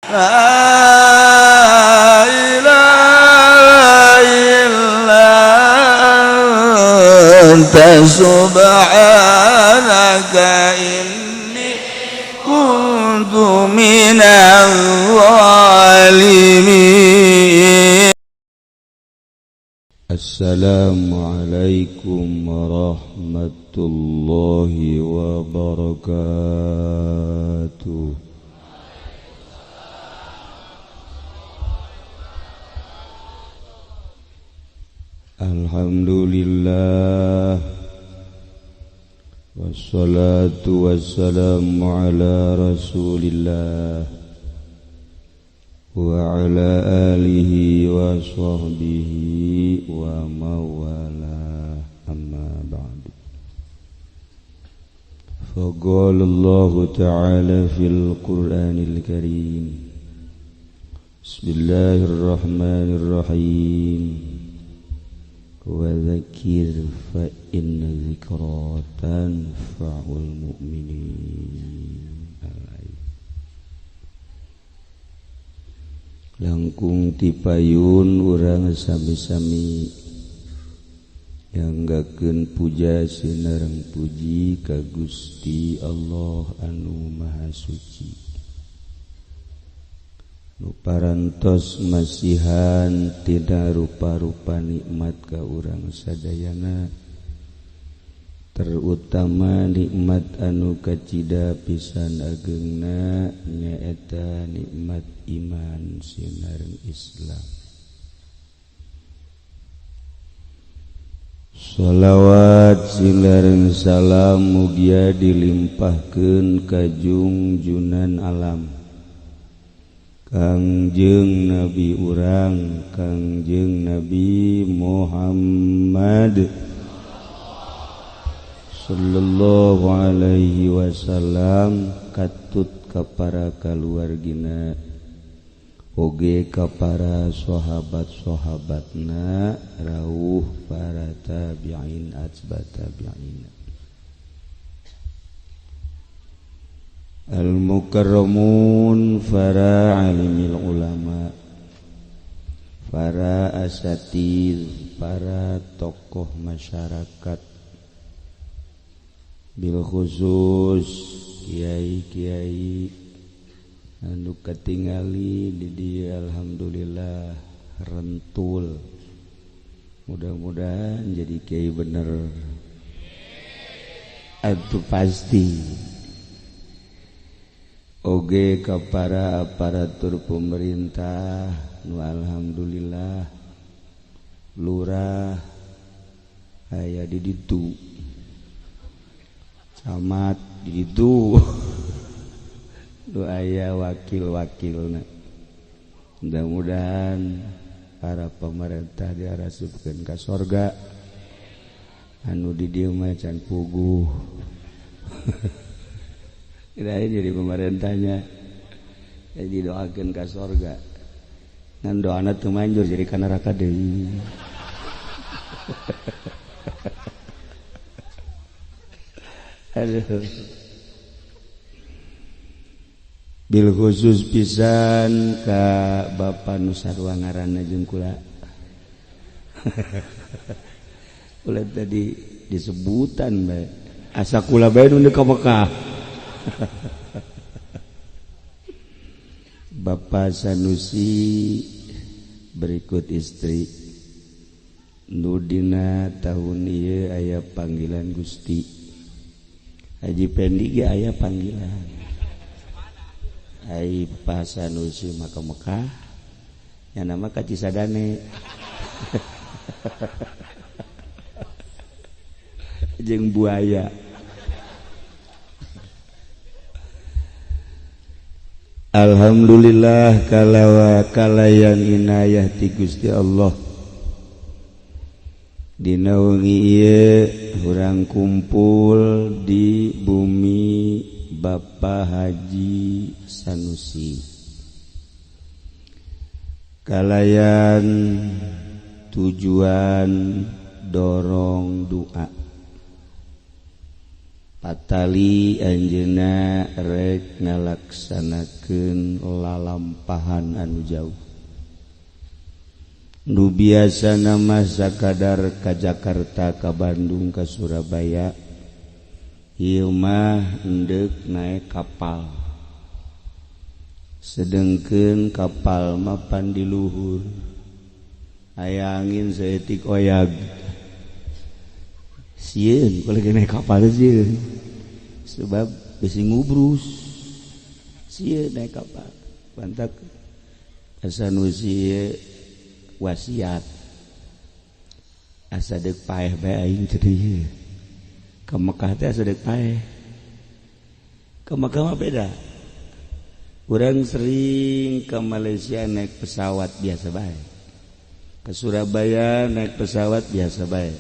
La ilaha illa anta subhanaka inni kuntu minal zalimin. Assalamualaikum warahmatullahi wabarakatuh. Alhamdulillah, wassalatu wassalamu ala rasulillah wa ala alihi wa sahbihi wa mawala, amma ba'du. Faqala Allah ta'ala fil Qur'anil Karim, bismillahirrahmanirrahim. Wa dzakir fa inna dzikra tanfa'ul mu'minin. Langkung tipayun urang sami-sami nyanggakeun puja sinareng puji ka Gusti Allah anu Maha Suci. Nu parantos masihan tina rupa-rupa nikmat ka urang sadayana, terutama nikmat anu kacida pisan ageungna nyaeta nikmat iman sinareng Islam. Shalawat sinareng salam mugia dilimpahkeun ka jungjunan alam Kangjeng Nabi urang, Kangjeng Nabi Muhammad sallallahu alaihi wasallam, katut ka para kaluargina oge ka para sahabat-sahabatna, rauh para tabi'in atba tabi'in. Al-mukarramun, para alimil ulama, para asatiz, para tokoh masyarakat, bil khusus kiai-kiai anu katingali di dieu alhamdulillah rentul. Mudah-mudahan jadi kiai bener. Atuh pasti. Oge ka para aparatur pemerintah nu alhamdulillah lurah aya di ditu, camat di ditu, nu aya wakil-wakilna. Mudah-mudahan para pemerintah diarasupkeun ka sorga, anu di dieu mah can puguh. Kirain jadi pemerintahnya, jadi doakeun ka sorga, ngan doana teu manjur jadi ka neraka deui. Aduh. Bil khusus pisan ka Bapak nu sarua ngaranna jeung kula. Kula tadi disebutan bae, asa kula bae nu ka Mekah. Bapak Sanusi berikut istri nudina tahun ieu aya panggilan Gusti. Haji Pendi ge aya panggilan. Ai Pak Sanusi mah ka Mekah, nya nama ka Cisadane. Jeung buaya. Alhamdulillah kalawa kalayan inayah ti Gusti Allah. Dina wengi ieu urang kumpul di bumi Bapak Haji Sanusi. Kalayan tujuan dorong doa. Patali anjeunna rek ngalaksanakeun lalampahan anu jauh. Nu biasana mah sakadar ka Jakarta, ka Bandung, ka Surabaya, ieu mah endek naek kapal. Sedengkeun kapal mah pan di luhur. Aya angin saeutik oyag. Sieun kalau naik kapal sieun. Sebab bisi ngubrus. Sieun naik kapal. Pantak asa nu wasiat. Asa deuk paeh bae aing cenah. Ka Mekah teh asa deuk paeh. Ka Mekah mah beda. Urang sering ke Malaysia naik pesawat biasa bae. Ke Surabaya naik pesawat biasa bae.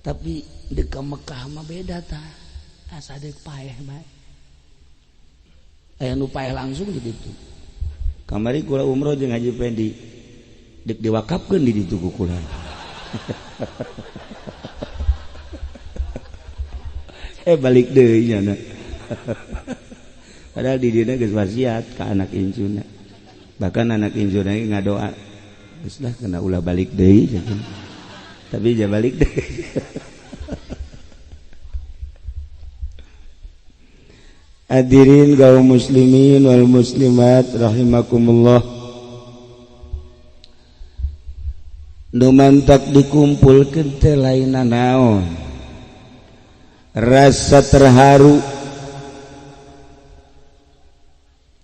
Tapi di ke Mekah mah beda tah. Asa deuk paeh bae. Aya nu paeh langsung di ditu. Kamari kula umroh jeung Haji Pendi. Deuk diwakafkeun di ditu ku kula. Balik deui nya. Padahal di dina geus wasiat ka anak incuna. Bahkan anak incuna ge ngadoa, geus lah kena ulah balik deui. Tapi ja balik deui. Hadirin kaum muslimin wal muslimat rahimakumullah. Nu mantak dikumpulkeun teh lain naon? Rasa terharu,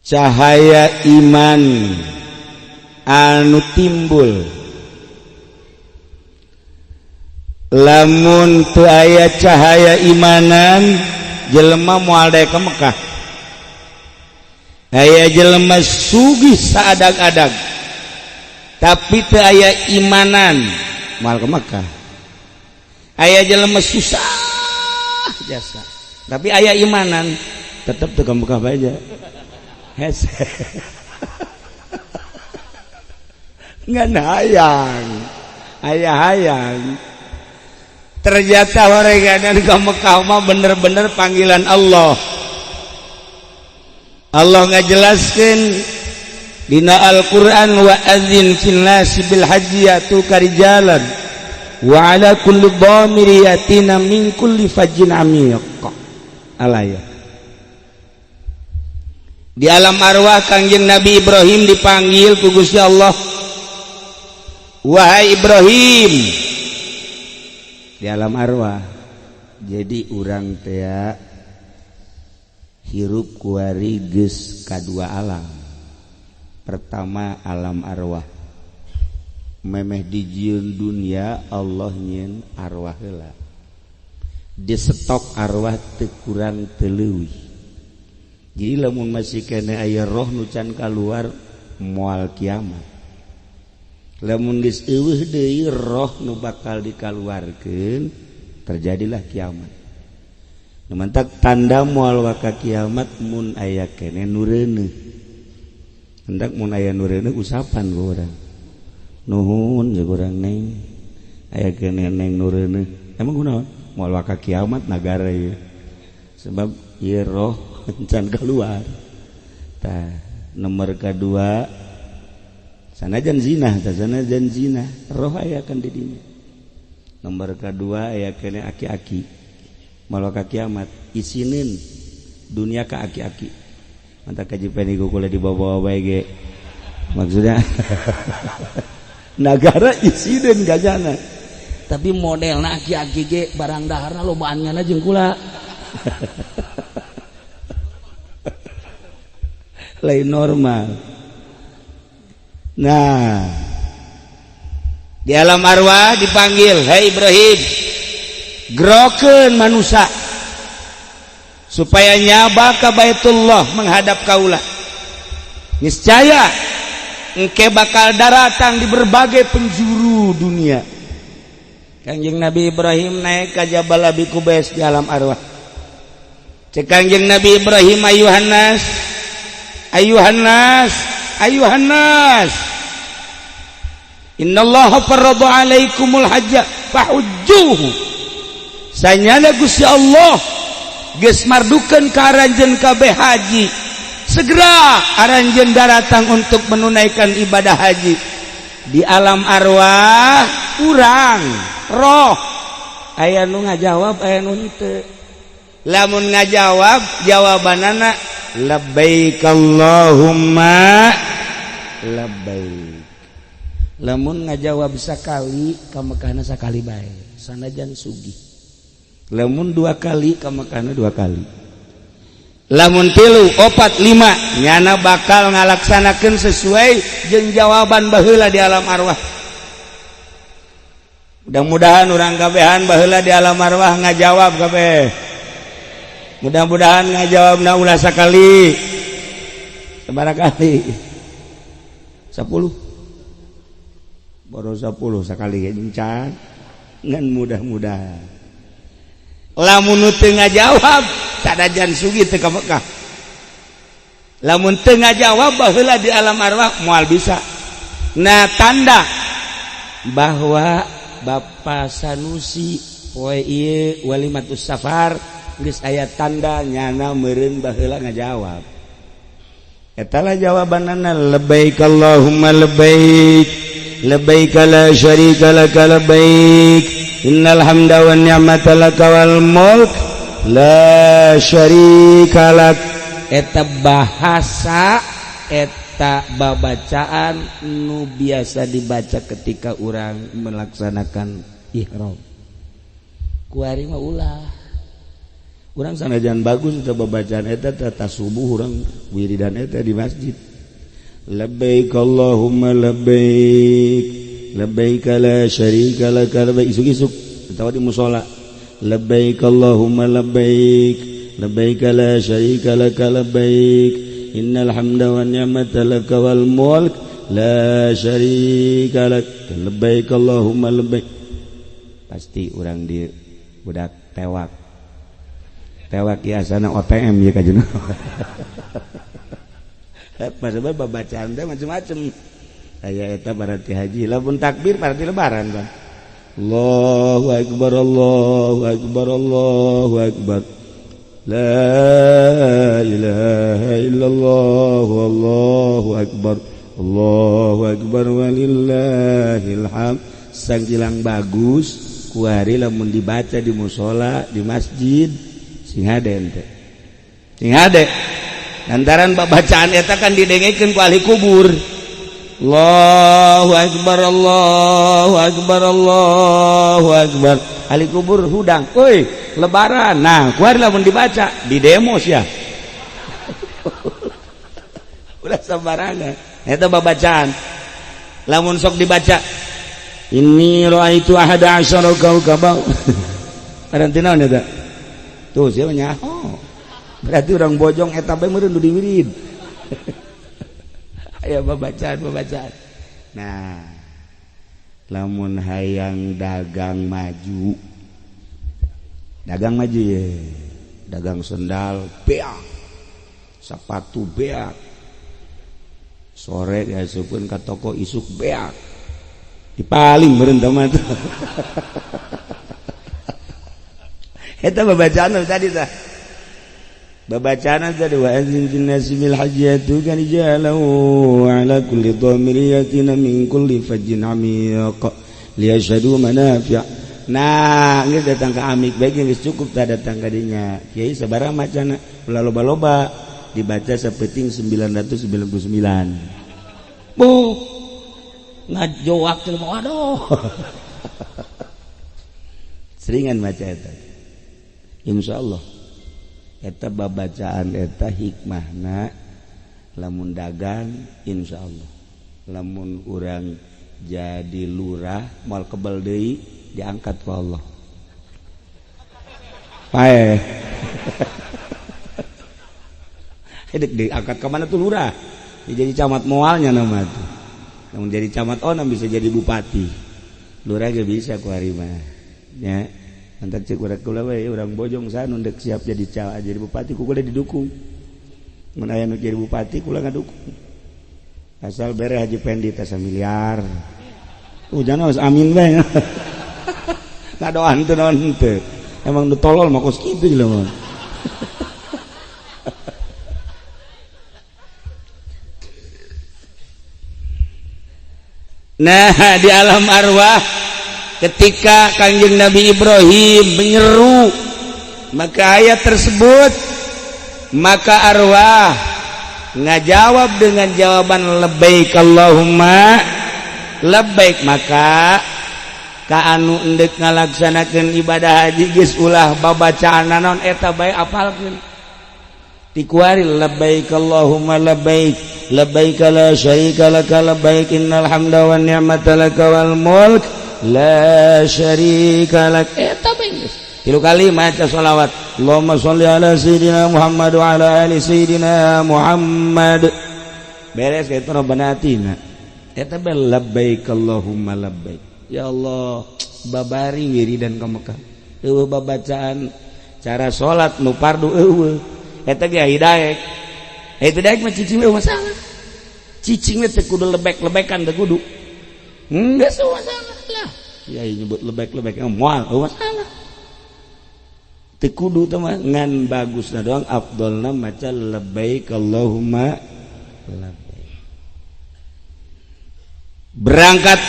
cahaya iman anu timbul. Lamun teu aya cahaya imanan, jelema moal daek ka Mekah. Aya jelema sugih saadag-adag tapi teu aya imanan, moal ka Mekah. Aya jelema susah jasa tapi aya imanan, tetep teu ka Mekah bae aja. Hese. Ngan hayang, aya hayang. Ternyata horeganan ka Mekah mah bener-bener panggilan Allah. Allah ngajelaskeun dina Al-Qur'an wa adzin fil nasi bil hajji yatuka rijalan wa ala kulli dhamiri yatina min kulli fajjin amiq. Alaya. Di alam arwah Kangjeng Nabi Ibrahim dipanggil ku Gusti Allah. Wahai Ibrahim. Di alam arwah. Jadi urang teh hirup kuari geus kadua alam. Pertama alam arwah. Memeh dijieun dunia Allah nyieun arwah heula. Di stok arwah teu kurang teu leuwih. Jadi lamun masih kene aya roh nu can kaluar moal kiamat. Lamun geus eueuh deui roh nu bakal dikaluarkeun terjadilah kiamat. Nu mantak tanda moal waka kiamat mun aya kene nu reuneuh. Hendak mun aya nu reuneuh usapan ku urang. Nuhun jeung urang neng. Aya kene neng nu reuneuh. Emang kunaon? Moal waka kiamat nagara ieu. Sebab ieu roh can keluar. Tah nomor kedua sanajan zina, tah sanajan zina roh aya kan di dinya. Nomor kedua aya kene aki-aki. Moal waka kiamat isinin dunia ka aki-aki. Mantap kaji peni kula dibawa-bawa bae ge. Maksudnya nagara isinin gajana. Tapi modelna aki-aki ge barang daharna lobaan ngana jeung kula. Lain normal. Nah, di alam arwah dipanggil, "Hei Ibrahim, gerokeun manusia supaya nyaba ka Baitullah menghadap kaula. Niscaya engke bakal daratang di berbagai penjuru dunia." Kangjeng Nabi Ibrahim naik ka Jabal Abi Qubais di alam arwah. Cek Kangjeng Nabi Ibrahim, "Ayuhan nas, ayuhan nas, ayuhan nas. Innallaha farrada alaikumul hajja fahujjuhu." Sanyana Gusti Allah geus mardukeun ka aranjeun kabeh haji, segera aranjeun daratang untuk menunaikan ibadah haji. Di alam arwah urang roh aya nu ngajawab, aya nu henteu. Lamun ngajawab, jawabanana labbaik Allahumma labbaik. Lamun ngajawab sakali, ka Mekahna sakali bae sanajan sugih. Lamun dua kali, ka Mekahna dua kali. Lamun tilu, opat, lima, nyana bakal ngalaksanakeun sesuai jeung jawaban baheula di alam arwah. Mudah-mudahan urang kabehan baheula di alam arwah ngajawab kabeh. Mudah-mudahan ngajawabna ulah sakali, sabaraha kali? 10, baru 10 sekali encan. Ngan mudah-mudahan lamun nu teu ngajawab, sanajan sugih teu ka Mekah. Lamun teu ngajawab baheula di alam arwah, moal bisa. Nah, tanda bahwa Bapak Sanusi poe ieu walimatus safar geus aya tanda, nyana meureun baheula ngajawab. Eta lah jawabanana, labbaik Allahumma labbaik, labbaik la syarika laka labbaik, innal hamda wan ni'mata laka wal mulk la syarika lak. Eta bahasa, eta babacaan nu biasa dibaca ketika orang melaksanakan ihram. Kuari mah ulah urang, sanajan bagus eta babacaan eta, tata subuh urang wiridan eta di masjid, labbaik Allahumma labbaik, labbaik la syarika laka labbaik. Isuk-isuk atawa di musola, labbaik Allahumma labbaik, labbaik la syarika laka labbaik, innal hamda wan ni'mata laka wal mulk la syarika lak, labbaik Allahumma labbaik. Pasti urang di budak tewak tewak ya sana OTM ya kajeun. Masa babacaan teh macem-macem aya. Eta berarti haji. Lamun takbir berarti lebaran kan, Allahu akbar, Allahu akbar, Allahu akbar, la ilaha illallah, Allahu akbar, Allahu akbar, walillahil hamd. Sanggilang bagus kuari lamun dibaca di musola, di masjid, sing hade ente, sing hade, lantaran bacaan eta kan didengekeun ku ahli kubur. Allahu akbar, Allahu akbar, Allahu akbar. Ahli kubur hudang, woi, lebaran. Nah, kuari lamun dibaca di demo sia ulah sembarangan. Eta babacaan lamun sok dibaca, inni raaitu ahada asyara kaukaba. Berarti naon eta tuh? Sia nyaho, berarti orang bojong eta bae meureun nu diwirid. Aya babacaan babacaan. Nah, lamun hayang dagang maju, dagang maju ya, dagang sendal beak, sepatu beak, sore ya supun ke toko, isuk beak, dipaling meureun mah tuh. Eta babacaan tadi tah, babacaan tadi, wa adzin fin nasi bil hajji ya'tuka rijalan wa ala kulli dhamir yatina min kulli fajjin amiq liyashhadu manafi'. Nah, geus datang ke amik bae geus cukup tah datang ka dinya. Kiai sabaraha macana? Ulah loba-loba, dibaca sapeting 999. Bu ngajoak jelema, waduh. Seringan maca eta. Insyaallah eta babacaan eta hikmahna lamun dagang, insyaallah lamun urang jadi lurah moal kebel deui diangkat ku Allah. Pae hidup diangkat ke mana tuh lurah? Jadi camat moalnya nama tuh. Namun jadi camat onam bisa jadi bupati, lurah ge bisa ku ari mah nya. Antar cek urang kula we, urang Bojong sana ndek siap jadi cawa, jadi bupati ku kula didukung. Mun aya nu jadi bupati kula ngadukung. Asal bere Haji Pendi teh miliar. Jangan harus amin bae. Ngadoan teu naon teu. Emang nu tolol mah kos kitu jelema. Nah, di alam arwah ketika Kangjeng Nabi Ibrahim menyeru maka ayat tersebut, maka arwah ngajawab dengan jawaban labbaik Allahumma labbaik. Maka ka anu endek ngalaksanakeun ibadah haji geus ulah babacaan naon eta bae apalkeun. Tikuari labbaik Allahumma labbaik labbaik la syarika laka labbaik innal hamda wan ni'mata laka wal mulk la syarika lak. Eta bae geus tilu kali maca sholawat Allahumma sholli ala sayyidina Muhammad wa ala ali sayyidina Muhammad. Beres ka itu rabbana atina. Eta bae labbaik Allahumma labbaik. Ya Allah, babari wiridan ka Mekah. Eueuh babacaan cara salat nu fardu eueuh. Eta ge hidaek. Eta daek mah cicing we masalah. Cicing we teu kudu lebek-lebekan teu kudu. Geus masalah lah. Ya nyebut lebek-lebek moal eueuh masalah. Teu kudu teh mah ngan bagusna doang afdolna maca labbaik Allahumma labbaik. Berangkat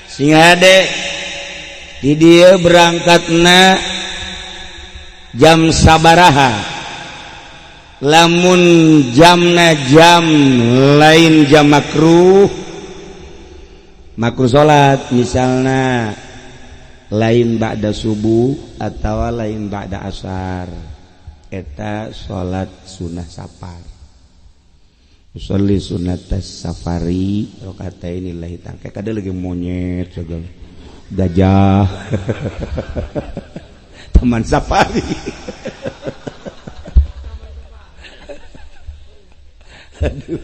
sing hade di dieu berangkatna jam sabaraha. Lamun jamna jam lain jam makruh, makruh salat misalna lain ba'da subuh atau lain ba'da asar, eta salat sunah safar. Usolli sunat safari rakaataini lillahi ta'ala. Kayak kada lagi monyet segala gajah taman safari. Aduh.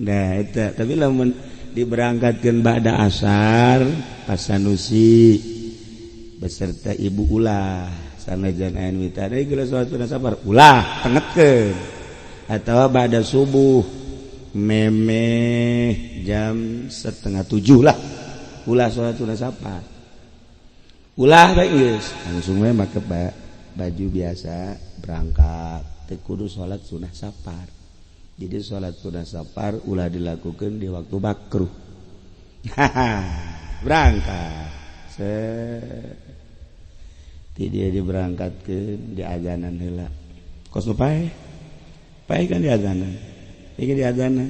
Nah eta tapi lamun diberangkatkeun ba'da asar pas Sanusi beserta ibu ulah sanajan aya nu tadi geus salat sunah safar ulah tengetkeun atawa ba'da subuh memeh jam 6:30 lah ulah salat sunah safar ulah bae geus langsung we make baju biasa berangkat teu kudu salat sunah safar. Jadi salat sunah safar ulah dilakukan di waktu makruh. Berangkat. Ti dia diberangkatkeun di azanan heula. Kos nu paeh. Paeh kan di azanan. Iki di azanan.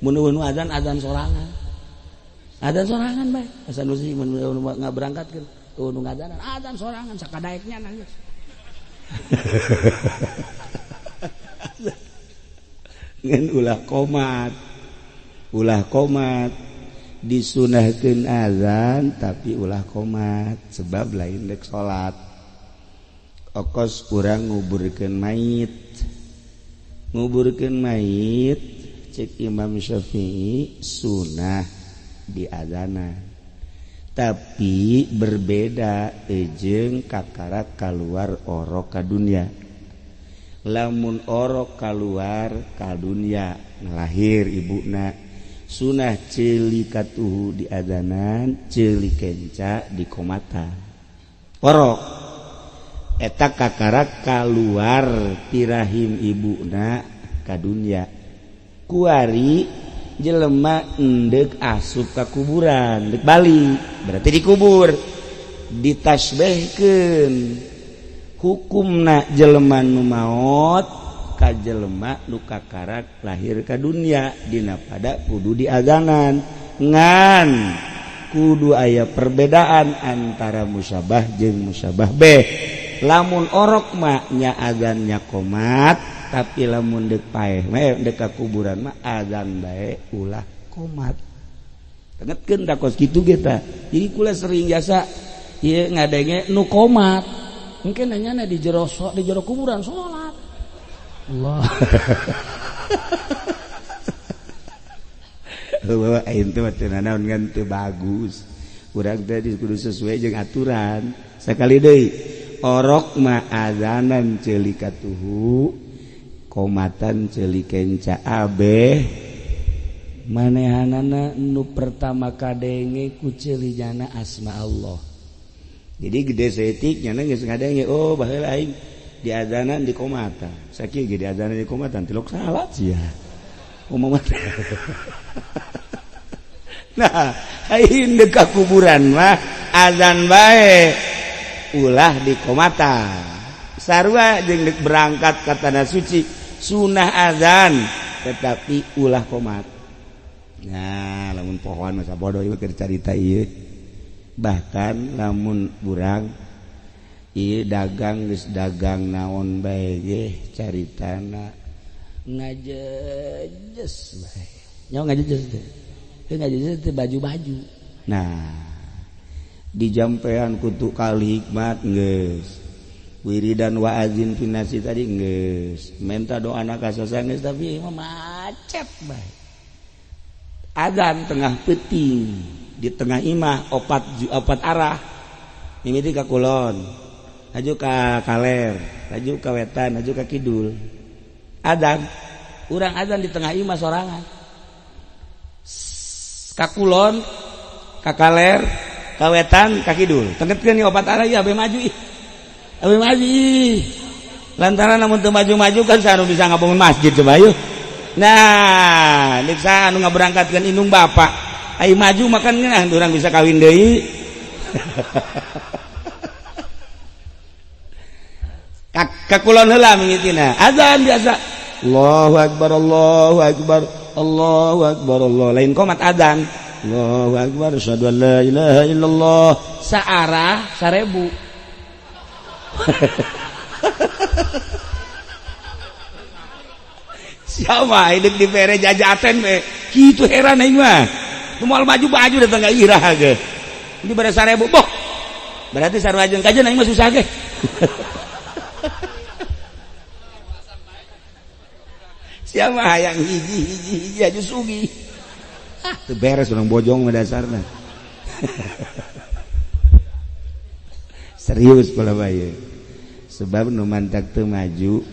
Mun eueuh azan azan sorangan. Azan sorangan bae. Asa nu sih mun ngaberangkatkeun eueuh nu ngazanan azan sorangan sakadaeknya nangis. Ngan ulah komat, ulah komat disunahkeun azan tapi ulah komat sebab lain dek salat. Okos urang nguburkeun mayit, nguburkeun mayit cek Imam Syafi'i sunah di azanan, tapi berbeda jeung kakara kaluar orok ka dunya. Lamun orok kaluar ka dunya lahir ibuna sunah ceuli katuhu di adanan ceuli kenca di komata orok eta kakara kaluar tirahim ibuna ka dunya kuari jelema endek asup ka kuburan dek balik berarti dikubur ditasbihkeun hukumna jelema nu maot ka jelema nu kakarak lahir ka dunia dina pada kudu diagangan ngan kudu aya perbedaan antara musyabah jeung musyabah beh. Lamun orok mah nya azannya komat tapi lamun deuk paeh mah deuk ka kuburan mah azan bae ulah komat. Tengetkeun da kos kitu ge tah. Jadi kula sering jasa ieu ngadenge nu komat. Mungkin nanya di jero di jero kuburan sholat. Allah. Bawa aing teh teu nanaon ngan teu bagus. Urang teh kudu sesuai jeung aturan. Sakali deui orok mah azanan ceuli katuhu, komatan ceuli kenca abeh. Manehanana nu pertama kadenge ku ceuli jana asma Allah. Jadi gede saeutik nya geus ngadenge oh baheula aing diazanan di komatan. Sakieu ge diazanan di komatan tilok salat sia. Umum nah, aing deuk ka kuburan mah azan bae ulah di komatan. Sarua jeung deuk berangkat ka tanah suci sunah azan tetapi ulah komat. Nah, lamun pohoan masa bodoh ieu keur carita ieu. Bahkan lamun burang ieu dagang geus dagang naon bae ge caritana ngajejes bae. Nyawa ngajejes teh. Teu ngajejes teh baju-baju. Nah, dijampean kutu kali hikmat geus. Wiridan wa azin finasi tadi geus. Menta doa anak kasasa geus tapi mah macet bae. Azan tengah peuting di tengah imah opat arah. Mimiti ka kulon, laju ka kaler, laju ka wetan, laju ka kidul. Azan, urang azan di tengah imah sorangan. Ka kulon, ka kaler, ka wetan, ka kidul. Tengetkeun ieu opat arah ieu abe maju ih. Abe maju ih. Lantaran lamun teu maju-maju kan saha nu bisa ngabangun masjid coba yeuh. Nah, nik saha anu ngaberangkatkeun indung bapak. Ai maju makan ngeunah urang bisa kawin deui. Kakulon heula mimitina. Azan biasa. Allahu akbar, Allahu akbar, Allahu akbar, Allah. Lain komat azan. Allahu akbar, asyhadu an la ilaha illallah. Saarah 1000. Siapa hidup di pere jajaten we. Kitu heran aing mah. Nu moal maju-maju datang ka irah ge. Ini bare 1000 boh. Berarti sarua jeung kajeun aing mah susah ge. Siapa hayang hiji-hiji hiji aja sugi. Ah, teu beres urang bojong mah dasarna. Serius kula bae. Sebab nu mantak teu maju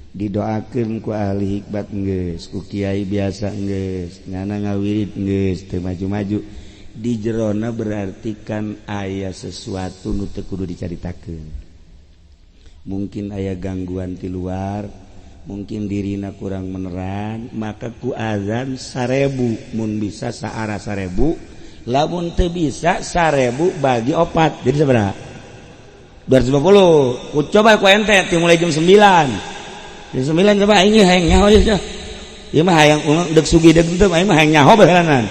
didoakeun ku ahli hikmat geus, ku kiai biasa geus, ngana ngawirid geus teu maju-maju. Di jerona berarti kan aya sesuatu nu teu kudu dicaritakeun. Mungkin aya gangguan ti luar, mungkin dirina kurang meneran, maka ku azan 1000 mun bisa saara 1000, lamun teu bisa 1000 bagi 4. Jadi sabaraha? 250. Ku coba ku ente ti mulai jam 9. Jam 9 coba aing hayang nyaho ieu. Ieu mah hayang deuk sugih deuk teu aing mah hayang nyaho baheulanan.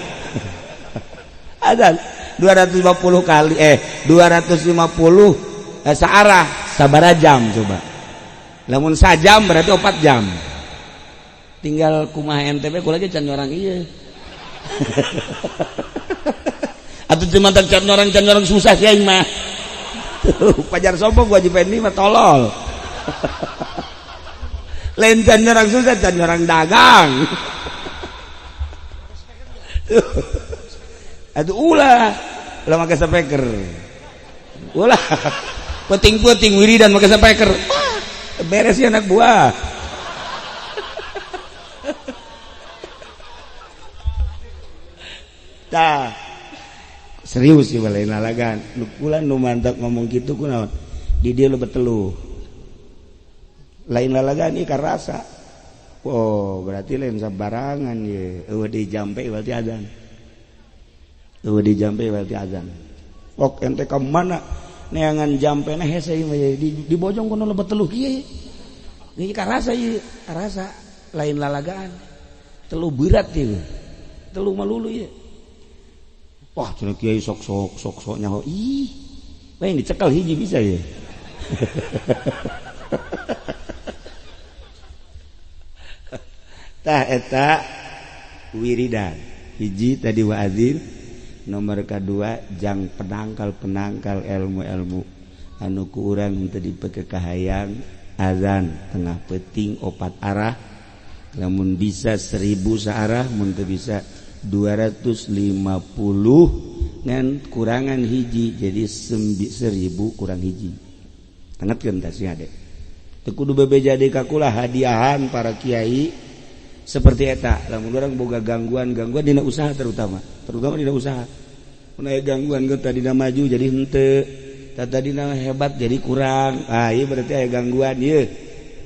Azan 250 kali 250 saarah sabaraha jam coba. Lamun sajam berarti 4 jam. Tinggal kumaha NTB kula ge can nyorang ieu. Atuh teu mantak can nyorang susah sih aing mah. Pajar sombong gua Haji Pendi mah tolol. Lain can nyorang susah, can nyorang dagang. Atuh ulah, ulah make speaker. Ulah. Penting-penting wiridan make speaker. Beres ya anak buah. Tah. Serius sih lain lalagan. Nu kula nu mantak ngomong kitu kunaon? Di dieu lebet teluh. Lain lalagan ieu karasa. Oh, berarti lain sabarangan ye. Eueuh dijampe berarti azan. Eueuh dijampe berarti azan. Ok ente ka mana? Neangan jampena hese ieu mah di bojong kono lebet teluh kieu. Ieu karasa ieu, karasa lain lalagaan. Teluh berat ieu. Teluh malulu ieu. Wah, cenah kiai sok-sok nyaho. Ih, lain dicekal hiji bisa ya. Tah eta wiridan. Hiji tadi wa'azin, nomor kedua jang penangkal-penangkal ilmu-ilmu anu ku urang teu dipekekahayang azan tengah peuting 4 arah. Lamun bisa 1000 saarah, mun teu bisa 250 ngan kurangan hiji jadi 1000 kurang hiji. Tangetkeun tah sing ade. Teu kudu bebeja deui ka kula hadiahan para kiai seperti eta. Lamun urang boga gangguan-gangguan dina usaha terutama dina usaha. Mun aya gangguan geus tadina maju jadi henteu. Tadi nama hebat jadi kurang. Ah, iya berarti aya gangguan ieu.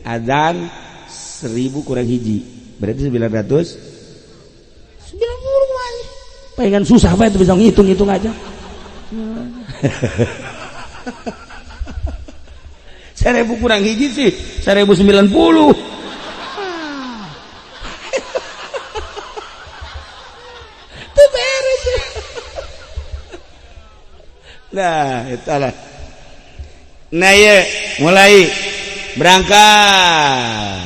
Adzan 1000 kurang hiji. Berarti 990 wae. Pengen susah bae bisa ngitung-ngitung aja. 1000 kurang hiji sih 1090. Tuh beres. Nah, itulah. Nah, ya, mulai berangkat.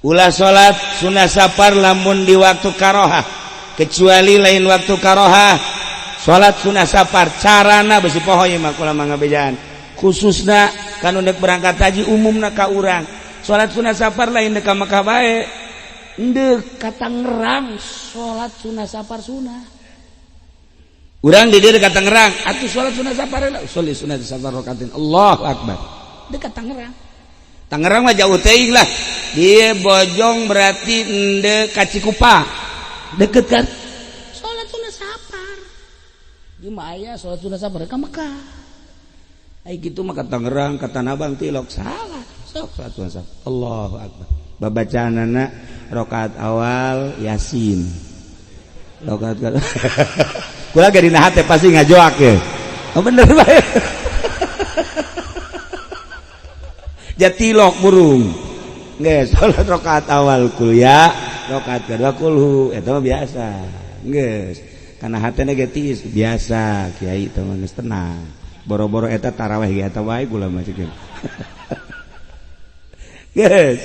Ulah salat sunah safar lamun di waktu karohah, kecuali lain waktu karohah. Salat sunah safar carana besi poho ieu mah kula mah ngabejaan. Khususna kan ndek berangkat haji umumna ka urang. Salat sunah safar lain dek ka Mekah bae. Ndek ka Tangerang salat sunah safar sunah. Urang di dieu ka Tangerang atuh salat sunah safar lah. Salat sunah safar rakaat. Allahu akbar. Dek ka Tangerang. Tangerang mah jauh teuing lah. Dia Bojong berarti ndek ka Cikupa. Deket kan? Salat sunah safar. Di mah aya salat sunah safar ka Mekah. Ai kitu mah ka Tangerang, ka Tanah Abang tilok salah. Sok salat sunah safar. Allahu akbar. Babacaanana rakaat awal Yasin. Rakaat kedua. Kula ge dina hate pasti ngajoak ye. Oh bener bae. Jatilok burung. Geus salat rakaat awal kuliah, rakaat kedua kulhu, eta mah biasa. Geus kana hatena ge tiis biasa, kiai teh mah geus tenang. Boro-boro eta tarawih ge eta wae kula mah ceuk. Geus.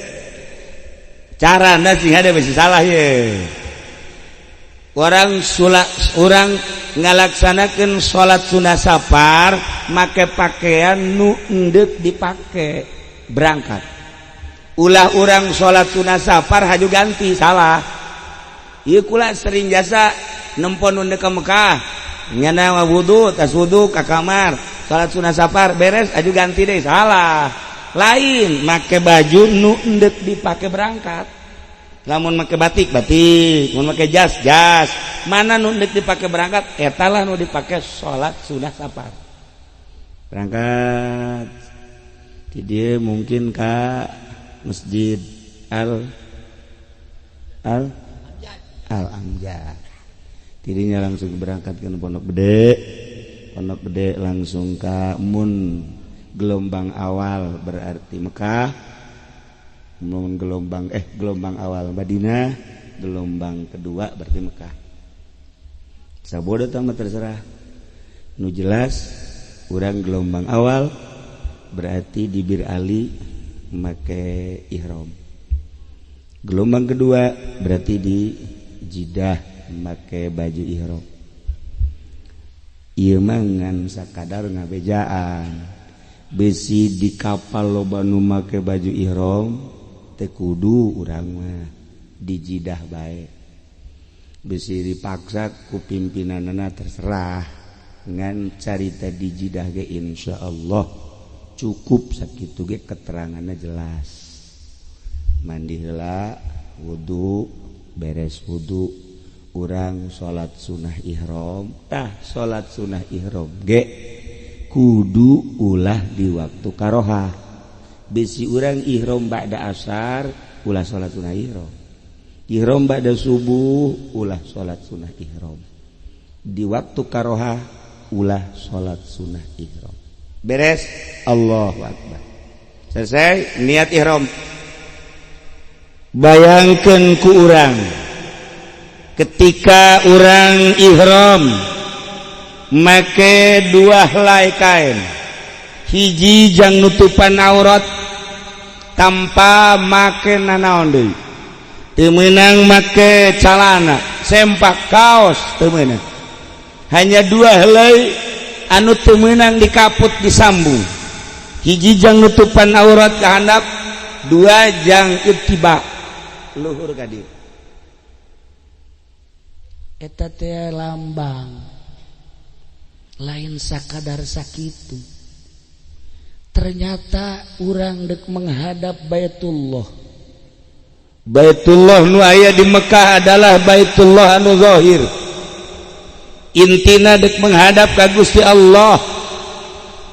Carana sing hade bisi salah ye. Orang orang ngalaksanakeun salat sunah safar make pakaian nu endek dipake berangkat. Ulah orang salat sunah safar haju ganti salah. Ieu kula sering jasa nempon nu ka Mekah nyana wudu tas wudu ka kamar salat sunah safar beres aju ganti deui salah. Lain make baju nu endek dipake berangkat. Lamun make batik batik, mun make jas jas, mana nu endek dipake berangkat eta lah nu dipake salat sunah safar. Berangkat di dia mungkin ka Masjid Al Al Al Amjad. Dirinya langsung berangkat ke Pondok Gede. Pondok Gede langsung ke mun gelombang awal berarti Mekah, mun gelombang gelombang awal Madinah, gelombang kedua berarti Mekah. Sabodo tah mah terserah. Nu jelas urang gelombang awal berarti di Bir Ali make ihram. Gelombang kedua berarti di Jidah make baju ihram. Ieu mah ngan sakadar ngabejaan. Besi di kapal loba nu make baju ihram teh kudu urang mah di Jidah bae. Besi dipaksa ku pimpinanana terserah. Ngan carita di Jidah ge insyaallah cukup sakitu ge keteranganna jelas. Mandi heula, wudu, beres wudu urang salat sunah ihram. Tah salat sunah ihram ge kudu ulah di waktu karohah. Besi urang ihram ba'da asar ulah salat sunah ihram. Ihram ba'da subuh ulah salat sunah ihram. Di waktu karohah ulah salat sunah ihram. Beres, Allahu akbar. Selesai niat ihram. Bayangkan ku urang ketika urang ihram make dua helai kain, hiji jang nutupan aurat tanpa make nanaon deui, teu meunang make calana, sempak, kaos teu meunang. Hanya dua helai anu teu meunang dikaput disambung. Hiji jang nutupan aurat ka handap, dua jang ittiba luhur ka dieu. Eta teh lambang lain sakadar sakitu. Ternyata urang dek menghadap Baitullah. Baitullah nu aya di Mekah adalah Baitullah anu zahir. Intina dek menghadap ka Gusti Allah.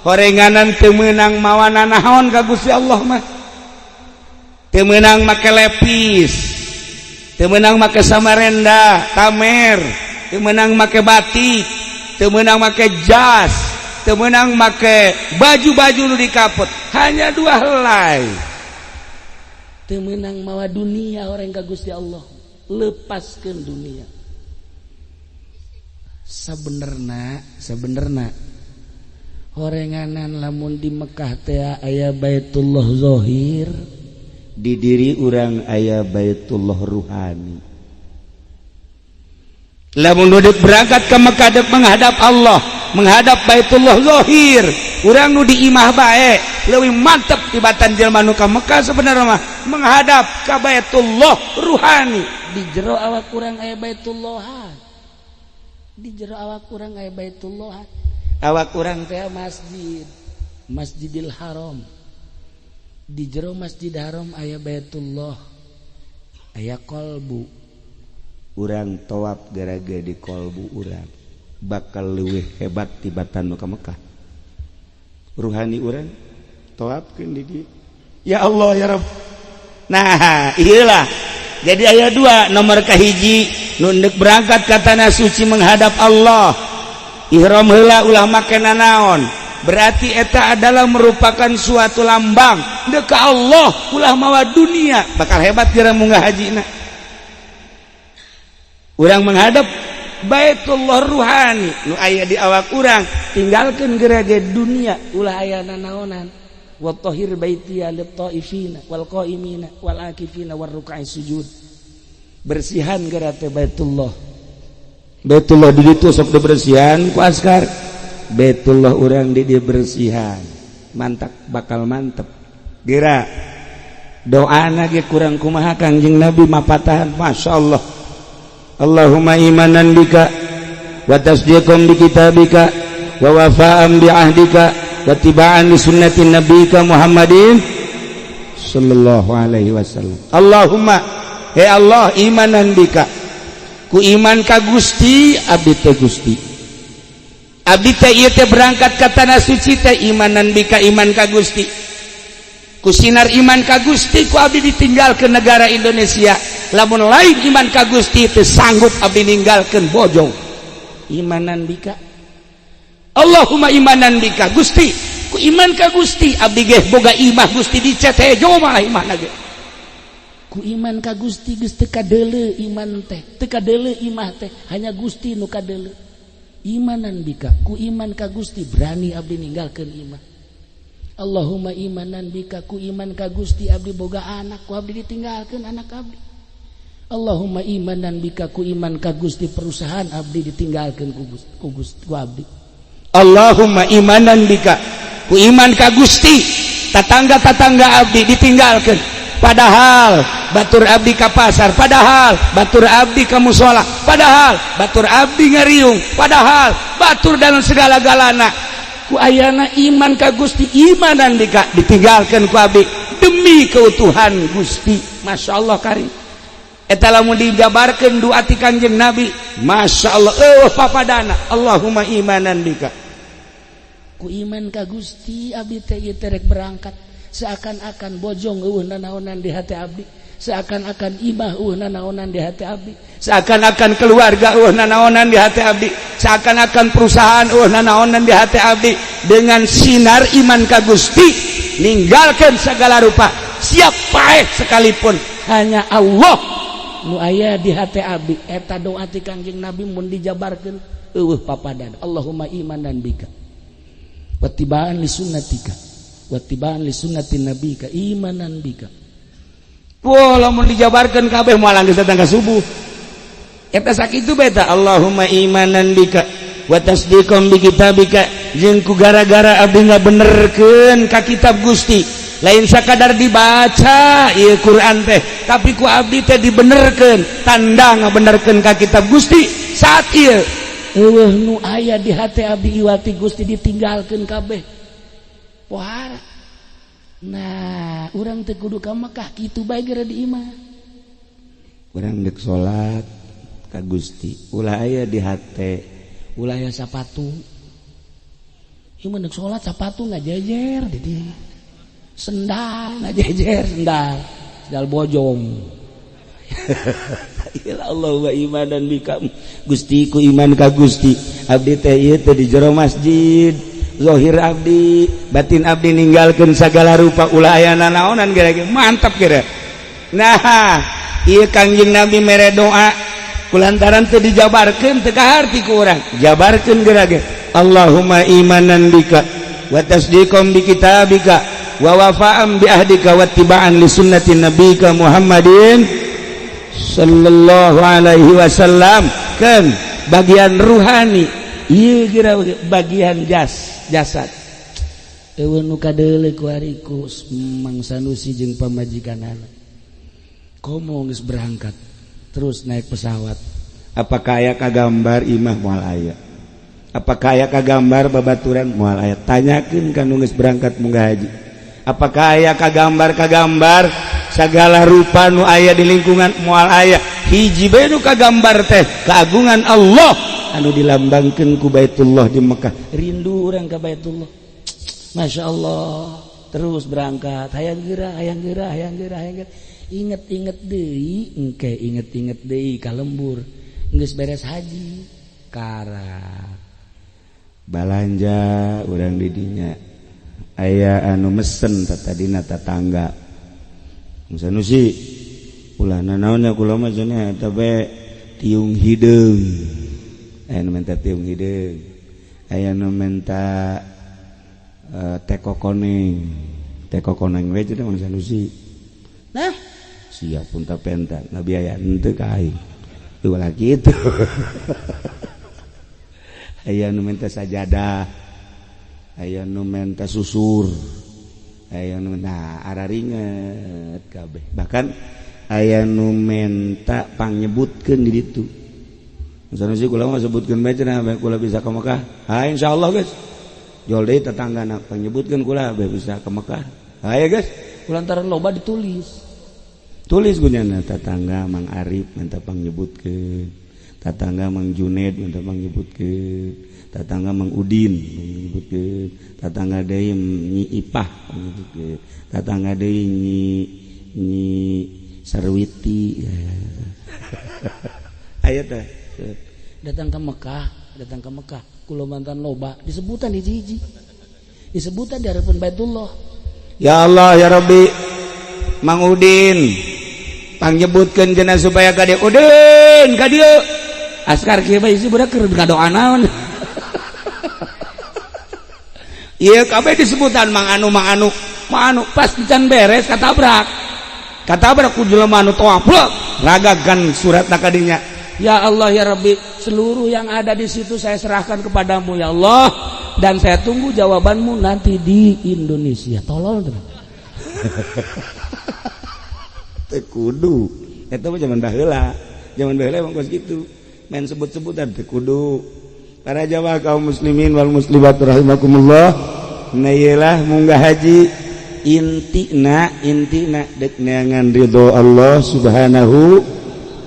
Horenganan teu meunang mawa nanaon ka Gusti Allah mah. Teu meunang make lepis, teu meunang make samarenda, tamer, teu meunang make batik, teu meunang make jas, teu meunang make baju-baju nu dikapot. Hanya dua helai. Teu meunang mawa dunia orang ka Gusti Allah. Lepaskeun dunia. Sebenerna horenganan lamun di Mekah teh aya Baitullah Zahir, di diri urang aya Baitullah ruhani. Lamun duduk berangkat ke Mekah dek menghadap Allah, menghadap Baitullah Zahir, urang nu di imah bae leuwih mantep tibatan jelema nu ka Mekah sebenarnya mah menghadap ka Baitullah ruhani. Di jero awak urang aya Baitullah. Di jero awak urang aya Baitullah. Awak urang teh masjid, Masjidil Haram. Di jero Masjid Haram aya Baitullah, aya kolbu. Urang tawaf gara-gara di kolbu urang bakal leuwih hebat tibatan nu ka Mekah. Ruhani urang tawafkeun di dieu. Ya Allah ya Rabb. Nah, iyalah. Jadi aya dua, nomor kahiji nu deuk berangkat ka tanah suci menghadap Allah. Ihram heula ulah make nanaon. Berarti eta adalah merupakan suatu lambang deuk ka Allah ulah mawa dunia, bakal hebat kira munggah hajina. Urang menghadap Baitullah ruhani nu aya di awak urang, tinggalkeun gerage dunia ulah aya nanaonan. Wa tahhir baitiya lit-taifina wal qaimina wal akifina war ruk'i sujud. Bersihan geura teh Baitullah. Baitullah di ditu sok dibersihan ku askar. Baitullah urang di dieu bersihan. Mantap bakal mantep. Geura doana ge kurang kumaha Kangjeng Nabi mapatahan, masyaallah. Allahumma imanan bika wa tasdiqan bi kitabika wa wafa'an bi ahdika wa tiba'an li sunnati nabika Muhammadin sallallahu alaihi wasallam. Allahumma, he Allah, imanan bika, ku iman ka Gusti abdi teh Gusti. Abdi teh ieu teh berangkat ka tanah suci teh imanan bika, iman ka Gusti. Ku sinar iman ka Gusti ku abdi ditinggalkeun negara Indonesia. Lamun lain iman ka Gusti teu sanggup abdi ninggalkeun Bojong. Imanan bika. Allahumma imanan bika Gusti, ku iman ka Gusti abdi ge boga imah Gusti dicet hejo malah imahna ge. Ku iman ka Gusti geus teu kadeuleu iman teh, teu kadeuleu imah teh, hanya Gusti nu kadeuleu. Imanan bika, ku iman ka Gusti berani abdi ninggalkeun imah. Allahumma imanan bika, ku iman ka Gusti abdi boga anak, ku abdi ditinggalkeun anak abdi. Allahumma imanan bika, ku iman ka Gusti perusahaan abdi ditinggalkeun ku Gusti, ku Gusti, ku abdi. Allahumma imanan bika, ku iman ka Gusti tatangga-tatangga abdi ditinggalkeun. Padahal batur abdi ka pasar, padahal batur abdi ka musola, padahal batur abdi ngariung, padahal batur dalam segala-galana. Ku ayana iman ka Gusti, imanan bika ditinggalkeun ku abdi demi keutuhan Gusti. Masya Allah karim. Eta lamun dijabarkeun doa ti Kangjeng Nabi, Masya Allah, eueuh papadana. Allahumma imanan bika. Ku iman ka Gusti abdi teh ieu teh rek berangkat, seakan-akan Bojong eueuh nanaonan di hati abdi, seakan-akan imah eueuh nanaonan di hati abdi, seakan-akan keluarga eueuh nanaonan di hati abdi, seakan-akan perusahaan eueuh nanaonan di hati abdi. Dengan sinar iman ka Gusti ninggalkeun segala rupa, siap paeh sekalipun, hanya Allah nu aya di hati abdi. Eta doa ti Kangjeng Nabi mun dijabarkeun eueuh papadan. Allahumma imanan bika wattiba'an li sunnatika wattiba'an li sunnati nabika imanan bika. Wah, lamun dijabarkeun kabeh moal geus datang ka subuh. Eta sakitu beta. Allahumma imanan bika wa tasdiqan bi kitabika, jeung ku gara-gara abdi ngabenerkeun ka kitab Gusti. Lain sakadar dibaca ieu Quran teh, tapi ku abdi teh dibenerkeun, tanda ngabenerkeun ka kitab Gusti saat ieu eueuh nu aya di hati abdi iwati Gusti ditinggalkeun kabeh. Pohara. Nah, urang teh kudu ka Mekah kitu bae geura di imah. Urang deuk salat ka Gusti, ulah aya di hate, ulah aya sapatu. Ieu mah salat sapatu ngajejer di dieu. Sendal ngajejer, sendal. Sendal bojong. Ya Allah wa imanan bika, Gusti, ku iman ka Gusti abdi teh ieu teh di jero masjid zahir abdi, batin abdi ninggalkeun sagala rupa, ulah aya nanaonan geura mantap geura. Nah, ieu Kangjeng Nabi mere doa kulantaran teu dijabarkeun, teu kaharti ku urang. Jabarkeun geura ge, Allahumma imanan bika wa tasdiqan bi kitabika wa wafa'an bi ahdika wa ittiba'an li sunnati nabika Muhammadin sallallahu alaihi wasallam. Kan bagian ruhani ieu kira bagian jasad eueun nu kadeuleu ku ku Mang Sanusi jeung pamajikanana komo geus berangkat terus naik pesawat. Apakah aya kagambar imah? Moal aya. Apakah aya kagambar babaturan? Moal aya. Tanyakeun ka nu geus berangkat munggah haji, apakah aya kagambar kagambar segala rupa nu aya di lingkungan? Moal aya. Hiji bae nu kagambar teh keagungan Allah anu dilambangkeun ku Baitullah di Mekah. Rindu urang ka Baitullah, Masya Allah. Terus berangkat, hayang geura, hayang geura, hayang geura, hayang geura. Inget-inget deui engke, inget-inget deui ka lembur geus beres haji karak. Balanja urang di dinya aya anu mesen tadina tetangga Sanusi, ulah nanaonnya, kula mah cenah eta bae tiung hideung. Aya nu minta tiung hideung, aya nu minta teko koneng, teko koneng we cenah Mang Sanusi. Nah, siap pun tak penta ngabiayaan henteu ka aing ulah kitu. Aya nu minta sajadah, aya nu minta susur, aya nu, nah, araringet kabeh. Bahkan aya nu menta pangnyebutkeun di ditu, Sanusi, kula mah sebutkeun bae cenah kula bisa ke Mekah. Ha, insyaallah guys. Jol deui tetanggana pangnyebutkeun kula bae bisa ke Mekah. Hayo guys. Kulantaran loba ditulis. Tulis gunyana tetangga Mang Arif minta pangnyebutkeun, tetangga Mang Juned minta pangnyebutkeun, tetangga Mang Udin pangnyebutkeun, tetangga deui Nyi Ipah pangnyebutkeun, tetangga deui Nyi Nyi Sarwiti. Aya teh. Datang ke Mekah, datang ke Mekah kula mantan loba disebutan hiji-hiji, disebutan di hadapan Baitullah. Ya Allah ya Rabbi, Mang Udin pangnyebutkeun cenah supaya ka dieu. Udin ka dieu, askar kieu bae isi budak keur ngadoa naon. Ieu kabeh disebutan Mang Anu, Mang Anu, Mang Anu. Pas can beres katabrak, katabrak ku jelema anu toa plek ragagan surat kadinya. Ya Allah ya Rabbi, seluruh yang ada di situ saya serahkan kepadamu ya Allah, dan saya tunggu jawabanmu nanti di Indonesia. Tolol tuh. Teu kudu eta mah zaman baheula, zaman baheula emang kos kitu, main sebut-sebutan teu kudu. Para jamaah kaum muslimin wal muslimat rahimakumullah, nah, iyalah munggah haji intina, intina dek neangan ridho Allah Subhanahu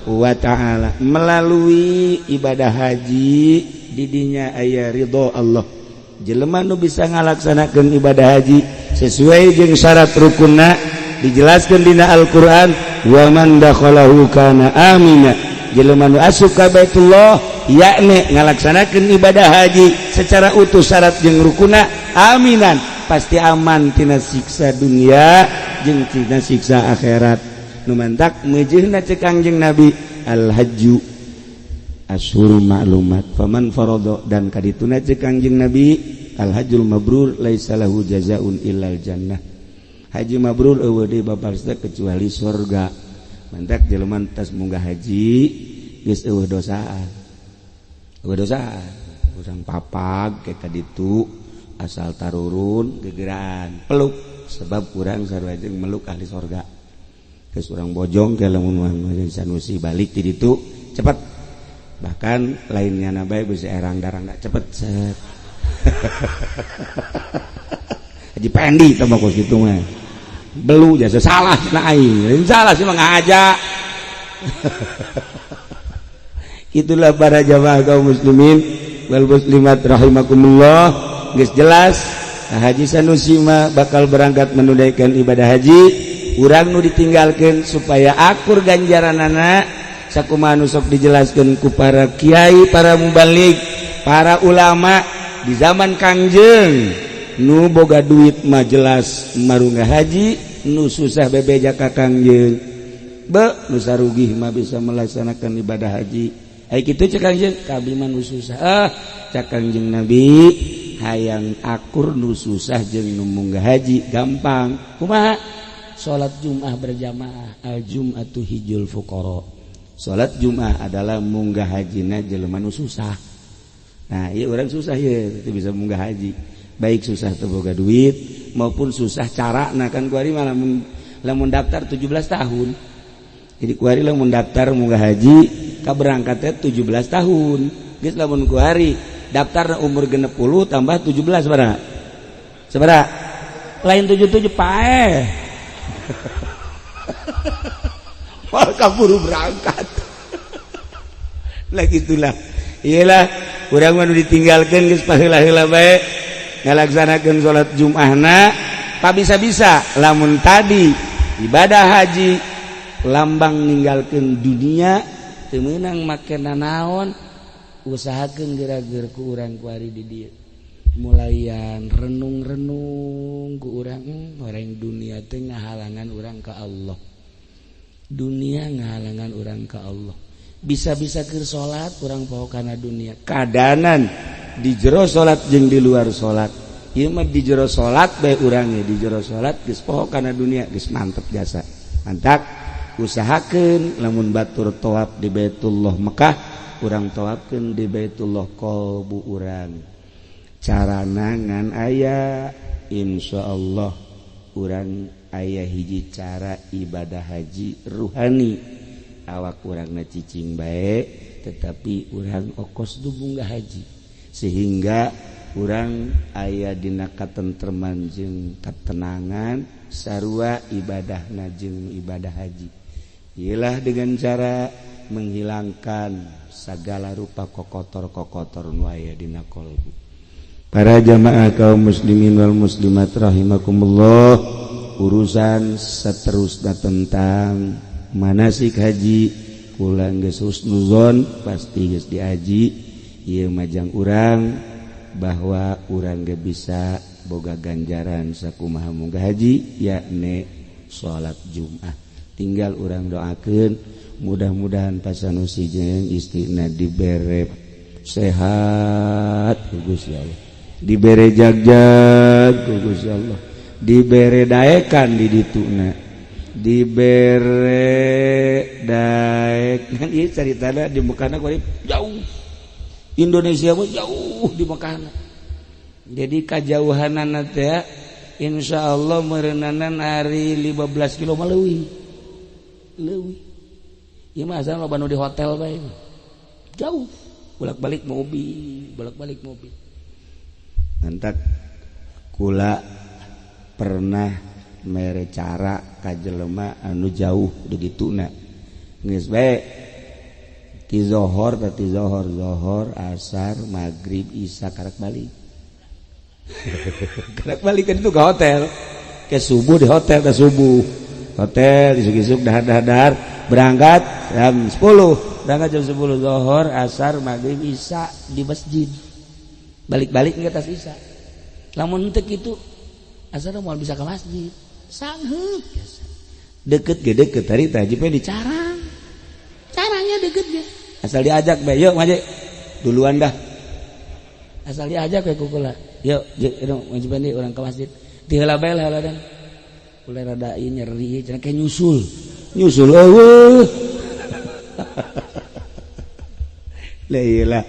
wa ta'ala melalui ibadah haji. Didinya aya ridho Allah. Jelema nu bisa ngalaksanakeun ibadah haji sesuai jeung syarat rukunna dijelaskan dina Al-Qur'an, wa man dakhalahu kana amina. Jelema nu asup ka Baitullah, yakni ngalaksanakeun ibadah haji secara utuh syarat jeung rukunna, aminan, pasti aman tina siksa dunia jeung tina siksa akhirat. Nu mantak meujeuhna cek Kangjeng Nabi, al hajju asyhurul ma'lumat faman farada, dan kadituna cek Kangjeng Nabi, al hajjul mabrur laisa lahu jazaun illal jannah. Haji mabrur euweuh deui babalas kecuali surga. Mantak jelema tas munggah haji geus euweuh dosaan, euweuh dosaan. Urang papag ke kaditu asal tarurun gegeraan peluk, sebab urang sarua jeung meluk ahli sorga. Geus urang bojong ke lamun Sanusi balik ti ditu cepet, bahkan lainnya nabai bisa erang darang dak cepet set. Haji Pendi teh mah kos kitu mah belu jasa salah cenah aing, salah sih mah ngaja. Itulah para jamaah kaum muslimin wal muslimat rahimakumullah. Geus jelas Haji Sanusi mah bakal berangkat menunaikan ibadah haji. Urang nu ditinggalkan supaya akur ganjaranana, sakumaha nu sok dijelaskan ku para kiai, para mubalig, para ulama di zaman Kangjeng, nu boga duit mah jelas marunga haji, nu susah bebeja ka Kangjeng, be nu sarugih mah bisa melaksanakan ibadah haji. Ai kitu cek Kangjeng, kabeh mah nu susah. Ah, cek Kangjeng Nabi, hayang akur nu susah jeung nu munggah haji gampang. Kumaha? Salat Jumat berjamaah. Al jum'atu hijul fuqara. Salat Jumat adalah munggah hajina jelema nu susah. Nah, iya orang susah ya itu bisa munggah haji, baik susah teu boga duit maupun susah cara. Nah, kan kuari malah lamun daftar 17 tahun. Jadi kuari lamun daftar munggah haji ka berangkatnya 17 tahun. Geus lamun kuari daftar umur 60 tambah 17 sabaraha? Sabaraha? Lain 77, paeh. Wah, kaburu berangkat. Lah, gitulah. Iyalah, urang mah nu ditinggalkeun geus paheula-heula bae ngalaksanakeun salat Jumatna pa bisa-bisa. Lamun tadi ibadah haji lambang ninggalkeun dunia, teu meunang make nanaon, usahakeun geura-geur ku urang kuari di dieu mulayan renung-renung ku urang, orang dunia teh ngahalangan urang ka Allah, dunia ngahalangan urang ka Allah. Bisa-bisa keur salat urang poho kana dunia, kadanan di jero salat jeung di luar salat. Ieu mah di jero salat bae urangnya, di jero salat geus poho kana dunia, geus mantep jasa. Mantap, usahakeun lamun batur tawaf di Baitullah Mekah, urang tawafkeun di Baitullah qalbu urang. Carana ngan aya, insyaallah urang aya hiji cara ibadah haji ruhani. Awak urangna cicing bae, tetapi urang okos munggah haji, sehingga urang aya dina katentreman jeung ketenangan sarua ibadahna jeung ibadah haji. Ialah dengan cara menghilangkan segala rupa kokotor-kokotor nu aya dina kolbu. Para jamaah kaum muslimin wal muslimat rahimakumullah, urusan seterusnya tentang manasik haji kula geus husnuzon, pasti geus diaji ieu majang urang bahwa urang ge bisa boga ganjaran sakumaha munggah haji, yakni salat Jumat. Tinggal urang doakeun mudah-mudahan Pak Sanusi jeung istrina dibere sehat ku Gusti Allah, dibere jagjag ku Gusti Allah, dibere daekan di dituna, dibere daek. Kan ieu caritana di Mekahna jauh, Indonesia mah jauh di Mekahna. Jadi kajauhanana teh insyaallah meureunanan ari 15 kilo mah leuwih leuwih. Ieu mah asal loba nu di hotel bae, jauh, bolak-balik mobil, bolak-balik mobil. Mantap, kula pernah mere cara ka jelema anu jauh dituna, geus bae ti zohor, ti zohor, zohor, asar, maghrib, isya, karak balik, karak balik kan itu ke hotel, ke subuh di hotel, ke subuh hotel, isuk-isuk dahar dahar dahar, berangkat jam 10, berangkat jam 10, zohor, asar, maghrib, isya di masjid, balik-balik ke atas isya. Lamun untuk itu asal mau bisa ke masjid sangheuk deket ge deket tadi tajipnya di carang carangnya deket ge, asal diajak bae, yuk maju duluan dah, asal diajak we kukula, yuk maju bandi orang ke masjid ti heula bae lah dan mulai rada ieu nyeri cenah, kayak nyusul nyusul eueuh. La ilah,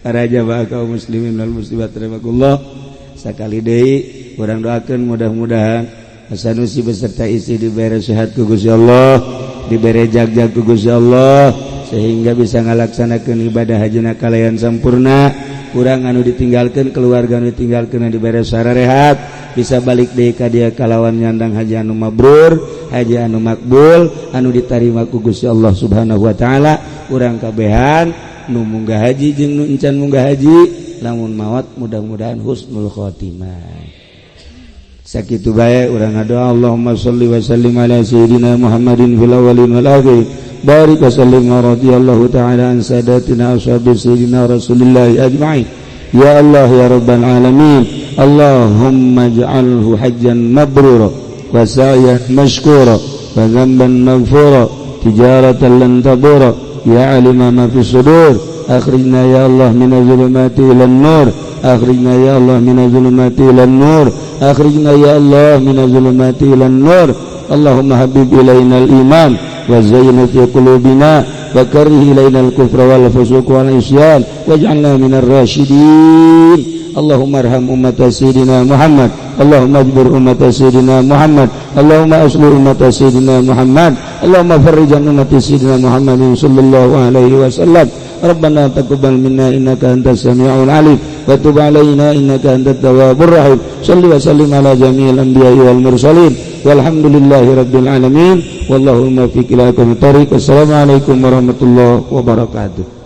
para jamaah kaum muslimin wal muslimat rahimakumullah, sakali deui urang doakeun mudah-mudahan Sanusi beserta istri diberi sehat ku Gusti Allah, diberi jagjag ku Gusti Allah, sehingga bisa ngalaksanakeun ibadah hajina kalayan sampurna. Urang anu ditinggalkeun, keluarga anu ditinggalkeun, diberi sararehat, bisa balik deui ka dia kalawan nyandang haji anu mabrur, haji anu makbul, anu ditarima ku Gusti Allah Subhanahu wa taala. Urang kabehan nu munggah haji jeung nu encan munggah haji. Lamun maot, mudah-mudahan husnul khotimah. Sakitu bae urang ngadoa. Allahumma sholli wa sallim ala sayyidina Muhammadin fil awwalin wal akhirin, barik wa sallim wa radhiyallahu ta'ala an sadatina ashabi sayyidina Rasulillah ajma'in. Ya Allah, ya rabbal alamin, Allahumma ij'alhu hajjan mabrura wa sa'yan mashkura wa dhanban maghfura, tijaratan lan tabura. Ya alima ma fi sudur, akhrijna ya Allah min zulumati ila nur, akhrijna ya Allah min zulumati ila nur, akhrijna ya Allah min zulumati ila nur. Allahumma habib ilaina al-iman wa zayyina fi qulubina wa karrih ilaina al-kufra wal fusuq wal isyan waj'alna minar rasyidin. Allahumma arham ummat sayyidina Muhammad. Allahumma ajbir ummat sayyidina Muhammad. Allahumma aslih ummat sayyidina Muhammad. Allahumma farrij an ummat sayyidina Muhammadin sallallahu alaihi wasallam. Rabbana taqabbal minna innaka antas samiul alim wa tub alaina innaka antat tawwabur rahim. Salli wa sallim ala jami'il anbiya'i wal mursalin, walhamdulillahi rabbil alamin, wallahu muwaffiq ila aqwamit thariq. Wassalamu alaikum warahmatullahi wabarakatuh.